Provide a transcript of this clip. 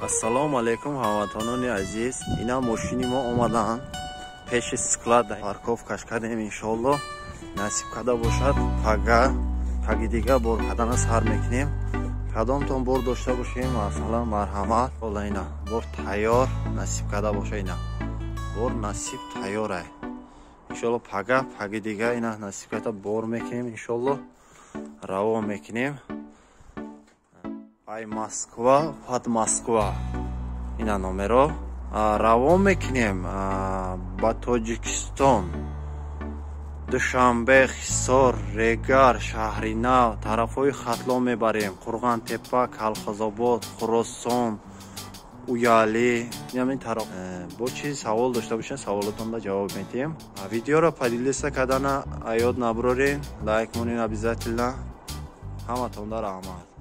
Ассалому алайкум, ҳамватанони азиз. Ина мошини мо омадаанд, пеши склад парковкаш кардем. Иншоалло, насиб карда бошад, пага, паги дига бор кардана сар мекунем. Кадомтон бор дошта бошем, масалан, марҳамат. Ола, ина бор тайёр, насиб карда боша. Ина бор насиб тайёрай. Иншоалло, пага, паги дига, ина насиб карда, бор мекунем, иншоалло, равон мекунем. Ай Москва, под Москва ина номеро равон мекунем ба Тоҷикистон: Душанбе, Ҳисор, Регар, Шаҳри Нав, тарафҳои Хатлон мебарем, Қурғантепа, Калхозобод, Хуросон, Уяли, ҳамин тараф. Бо чизи савол дошта бошед, саволотонда ҷавоб медиҳем. Видеоро поделиться кардана ёд набурорен, лайк монен обязательно. Ҳаматонда раҳмат.